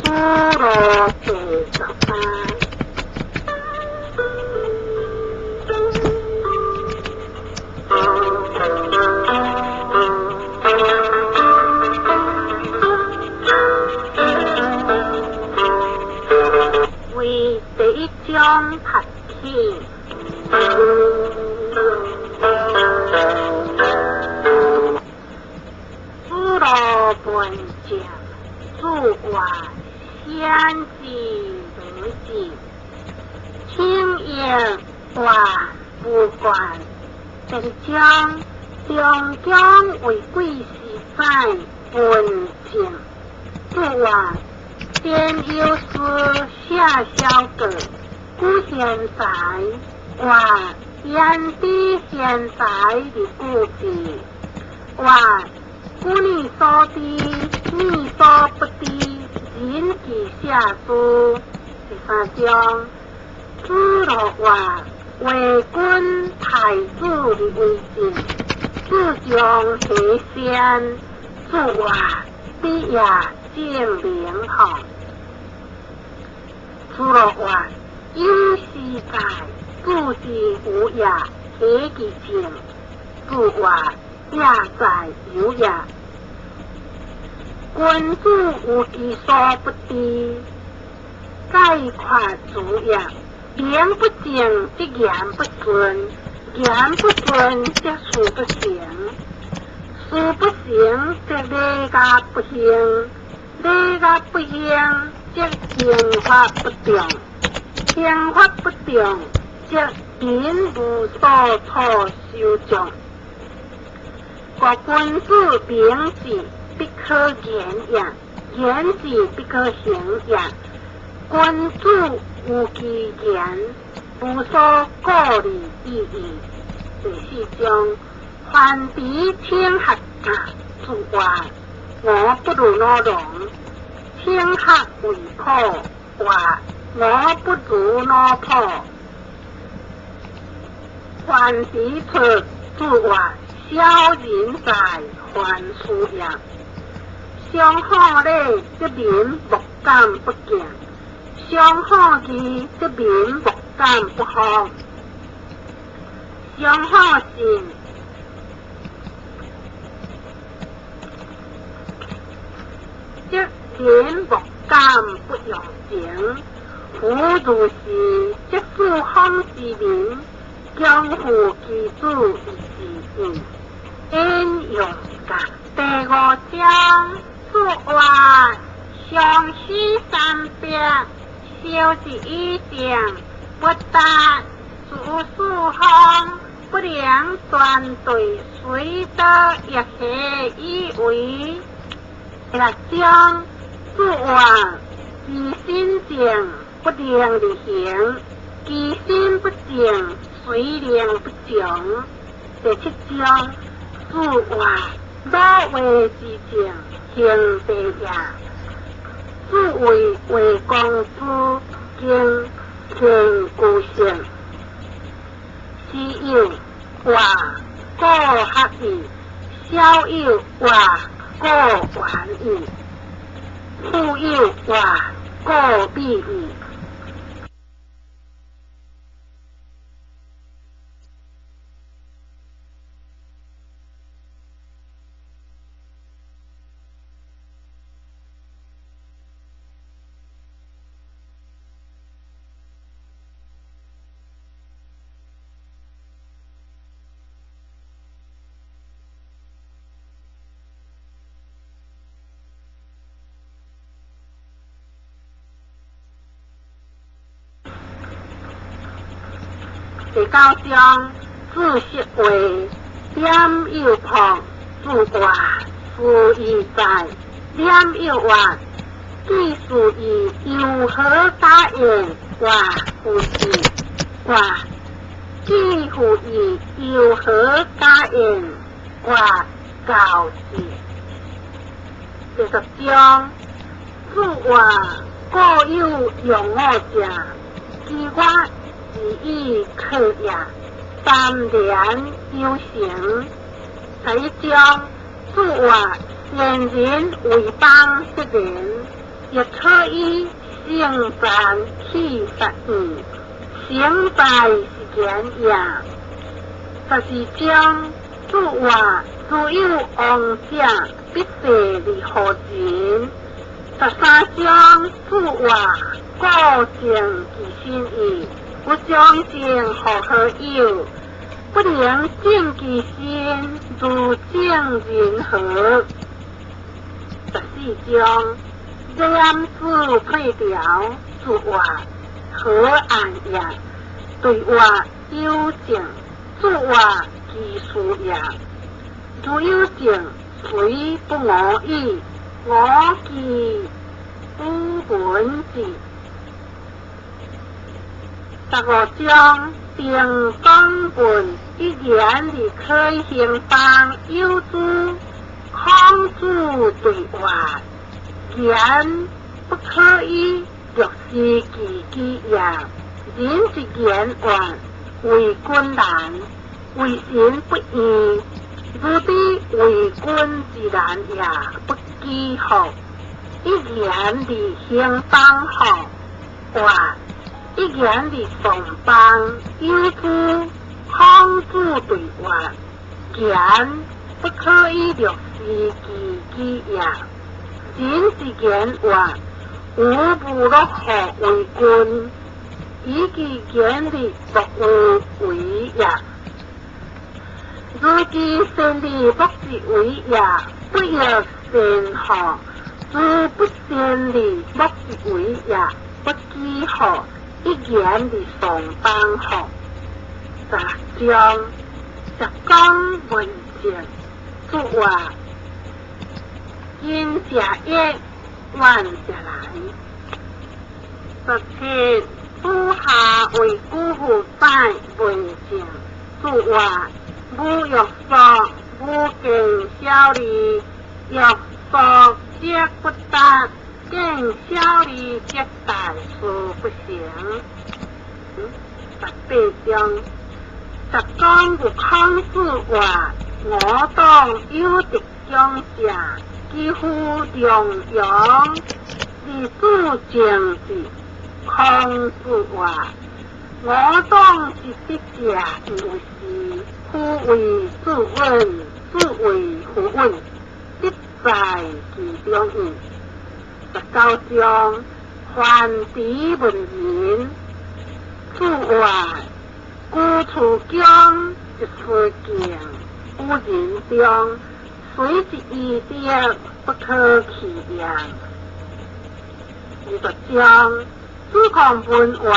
語錄第13。為第一章讀起。子路問政，子曰：先知如是，請益曰無冠。第二章，中將為貴時宰問政，子曰：前有司舍小國，古賢才，曰：焉知賢才而故智？曰：古汝所知，汝所不知，仁其舍之。第三章，子路曰：為君太子而為政，子張何先？子曰：彼也正名乎？子路曰：有斯在，子之有也，何其政？子曰：也在有也。君子有其所不知，概括主也。名不正則言不順，言不順則事不成，事不成則禮樂不興，禮樂不興則刑法不重，刑法不重則民無所處收眾。故君子明志不可言也，言志不可行也。君子有其言，無所顧慮已矣。第四章，樊遲請學駕，子曰：吾不如魯龍。請學衛婆，曰：吾不如魯婆。樊遲出，子曰：小人哉，樊遲也。上好禮，則民莫敢不敬；上好義，則民莫敢不奉；上好信，則民莫敢不用情。夫如是，則四方之民，將負其子以事矣。引用甲第五章，子曰：上師三百，修之以政，不達諸四方，不能全對，隨得一何以為？第六章，子曰：其心正，不能而行；其心不正，雖能不從。第七章，子曰：魯衛之政，興地也。子謂衛公子，敬天居聖。師友曰：故學矣。小友曰：故遠矣。富友曰：故美矣。第九章，子息話，冉有僕，子曰：斯矣哉！冉有曰：既是矣，猶何加焉？曰：夫子。曰：既復矣，猶何加焉？曰：教之。第十章，子曰：故有用我者，其我是以克也。三年有成。十一章，子曰：善人為邦則仁，亦可以成辦去殺院，成敗是言也。十二章注話：如有王者，必誓而何人？十三章注話：故正其身意，不將正何何有？不能正其身，如正人何？十四章染子退掉，注話何按也？對話有正，注話其事也。如有正，雖不我與，我其無本之。十五章定講文一言而可以興邦，有諸孔子對話，言不可以略思其己也。人之言話，為君難，為神不義。如彼為君之難也，不幾乎？一言而興邦乎？話一言而喪邦，有諸孔子對話，言不可以略思其己也。人之言話，無不樂乎為君，以其言而不有為也。如其善而不自為也，不亦善乎？如不善而莫之為也，不幾乎？一言而喪邦乎？十六章十講文正，注話近者悦，遠者來。十七，子夏為古父宰文正，注話無欲速，無見小利，欲速則不達，見小利則大事不成。十八章，十講有孔子話：我黨有德講者，幾乎中庸，而主政治。孔子話：我黨之德者，有是夫為子穩，子為夫穩，德在其中矣。十九章，范池問仁，注話：居處恭，一絲敬，有仁中，隨之以德，不可棄也。二十章，子貢問話，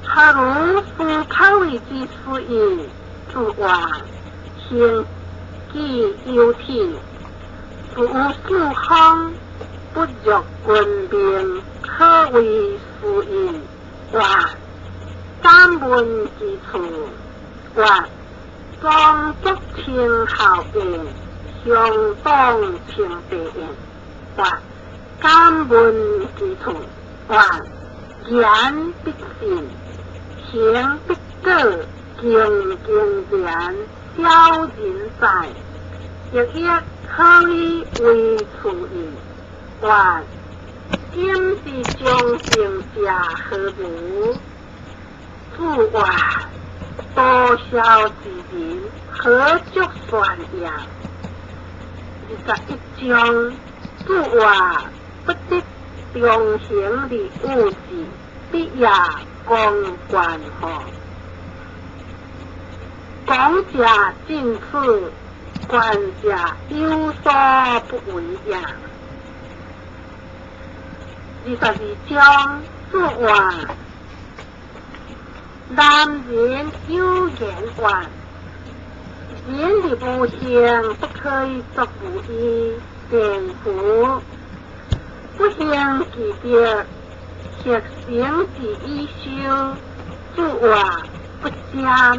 何如斯可為之事矣？注話：行己有體，事有四方，不辱君命，可謂斯矣。話感聞其處，話宗族稱孝焉，鄉黨稱伯焉。話感聞其處，話言必信，行必果，恭敬廉，小人哉，亦亦可以為處矣。話今之將成者何如？注話多孝之人，何足算也？21章，注話不得中行而惡之，必也公關乎？講者盡此，觀者有所不為也。22章，注話男人有言話，人的無行不可以作無義，便乎？不行其德，學成之以修，注話不沾而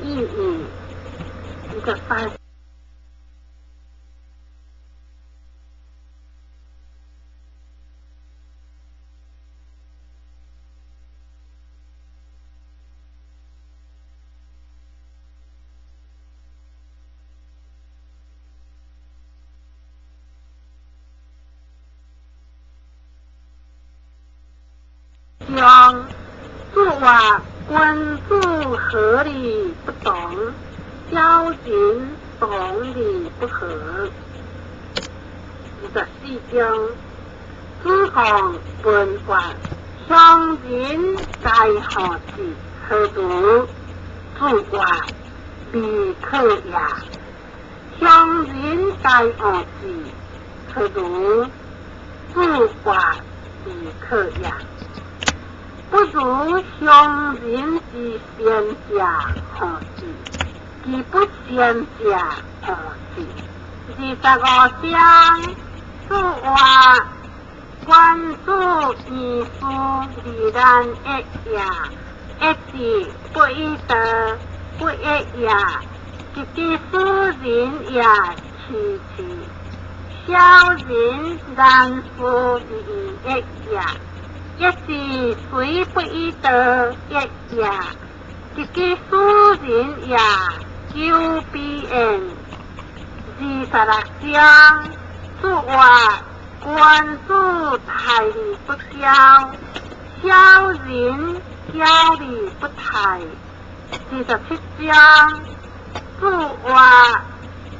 已矣。23。章，注話君子和而不同，小人同而不和。24章，子貢問曰：鄉人皆好之，何如？子曰：未可也。鄉人皆惡之，何如？子曰：未可也。不如鄉人之先者好之，其不先者惡之。25章，子曰：君子以事而難易也，易之不以道，不易也。及其使人也欺之，小人難事而易也，易之雖不以道易也，及其使人也久必焉。26章，子曰：君子泰而不驕，小人驕而不泰。27章，子曰：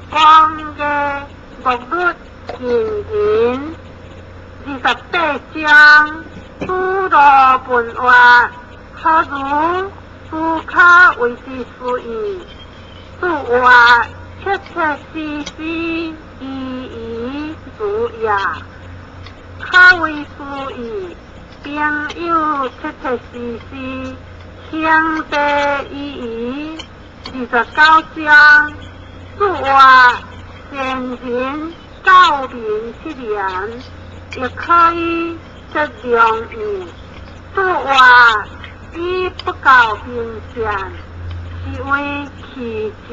廣義莫若近仁。28章，子路問曰：何如？斯可謂之師矣。子曰：切切絲絲，依依如也，可謂師矣。朋友切切絲絲，兄弟依依。29章，子曰：聖人教民七言，亦可以則良矣。子曰：以不教民善，是謂奇智。